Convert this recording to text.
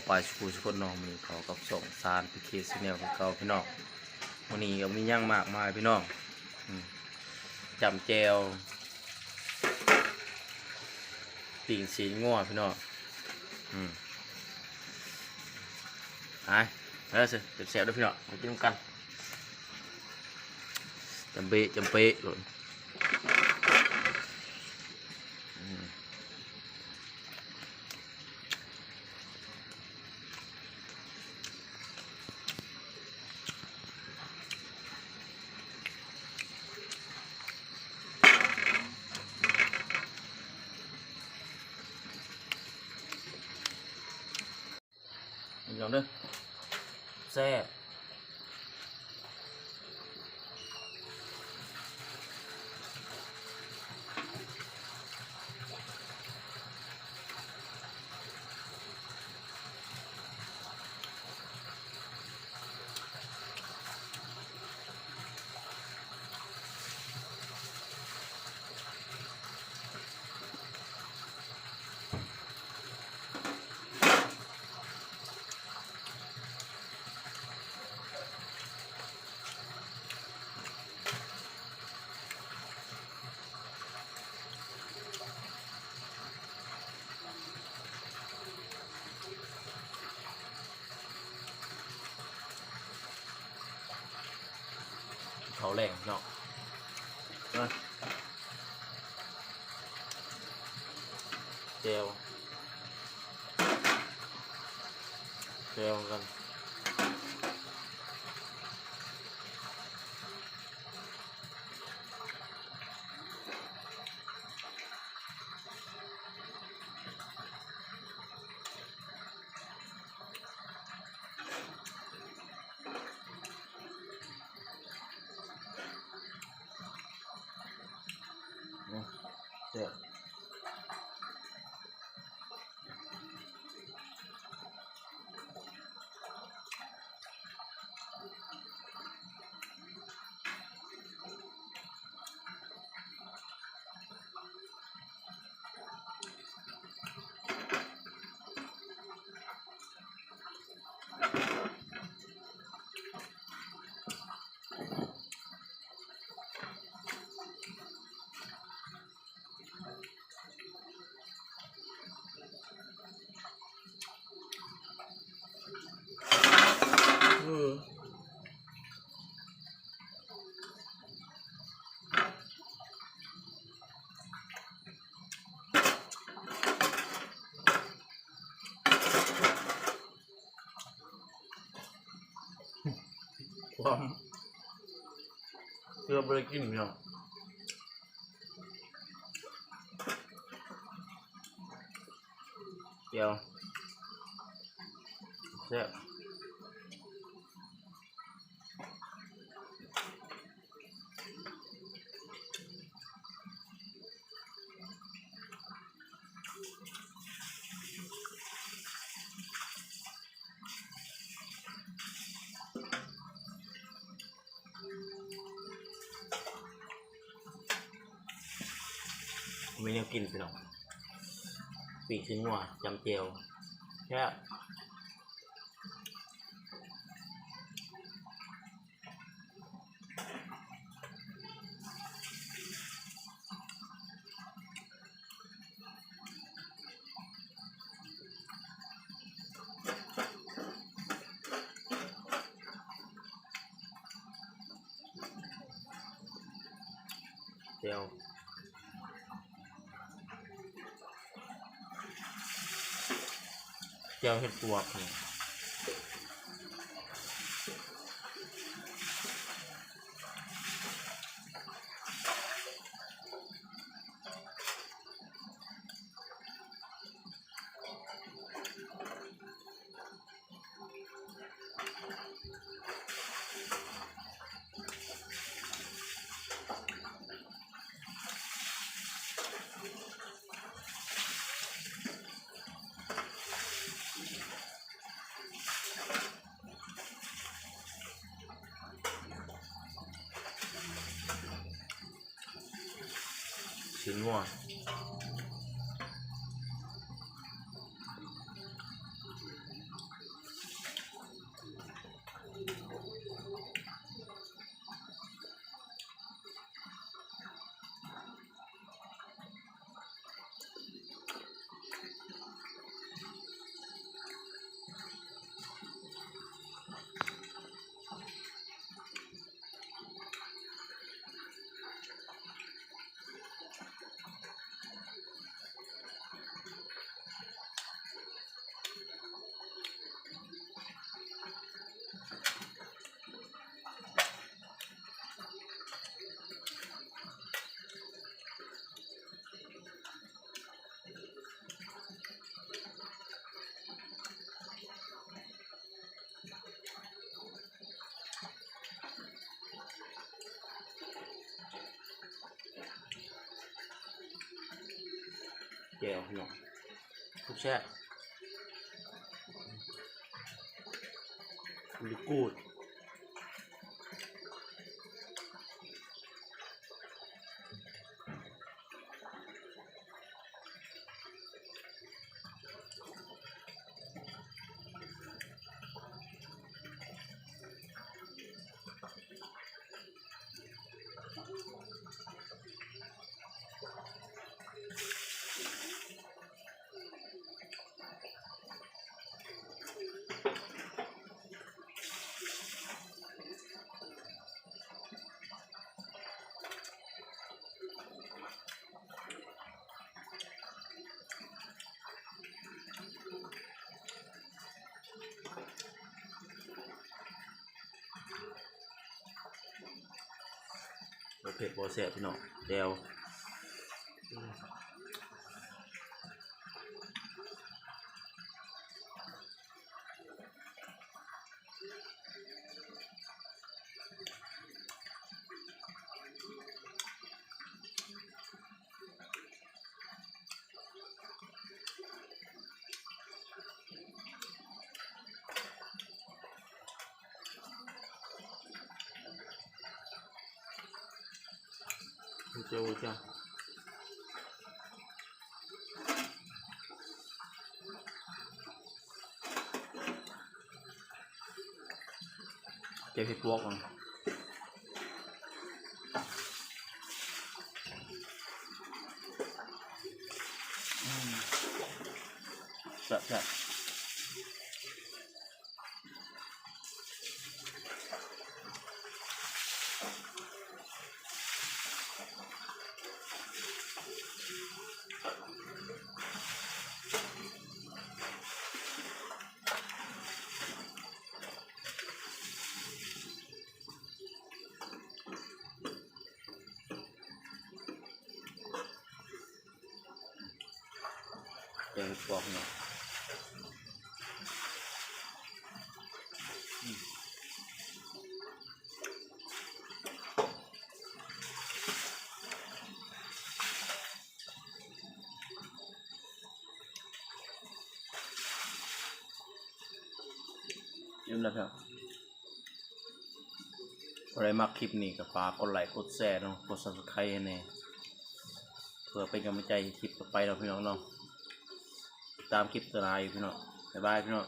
ປາຍສູ່ຜູ້ສູ່ຄົນເນາະ. ມື້ນີ້ເຂົ້າກັບຊ່ອງຊານ ພີເຄ ແຊນແນວ ຄືເກົ່າພີ່ນ້ອງ. ມື້ນີ້ກໍມີຫຍັງມາກມາຍພີ່ນ້ອງ ອືມ ຈ້ຳແຈ່ວ ປີ້ງຊີ້ນງົວພີ່ນ້ອງ ອືມ ໄປ ເດີ ແຊບໆ ເດີພີ່ນ້ອງ ມາກິນນຳກັນ. ຈຳເປະ ຈຳເປະໂລດ ອືມ. ລອງເດີ ແຊບ. ເຂົ້າແລງເນາະ ເອີ ແຈ່ວ ແຈ່ວກັນ. ແຊບ. ຄວາມ ເກືອບບໍ່ໄດ້ກິນພີ່ນ້ອງ. ແຈ່ວ ແຊບ. ມີແນວກິນພີ່ນ້ອງ ປີ້ງຊີ້ນງົວ ຈ້ຳແຈ່ວ ແຊບ. ແຈ່ວ ແຈ່ວເຫັດປວກນີ້. ຊີ້ນງົວ. ພີ່ນ້ອງ ແຊບ Very good. ບໍ່ເຜັດບໍ່ແຊບພີ່ນ້ອງ ແຈ່ວ. ເຈົ້າ ເຈົ້າ ແກງເຫັດປວກ ອືມ ແຊບໆ. ແກງເຫັດປວກເນາະ ອືມ ອີ່ມແລ້ວເນາະ. ຜູ້ໃດມັກຄລິບນີ້ກໍຝາກກົດໄລກກົດແຊເນາະ ກົດ Subscribe ໃຫ້ແດ່ ເພື່ອເປັນກຳລັງໃຈໃຫ້ຄລິບຕໍ່ໄປເນາະພີ່ນ້ອງເນາະ. ຕິດຕາມຄລິບຕໍ່ໜ້າອີກພີ່ນ້ອງ. ບາຍບາຍພີ່ນ້ອງ.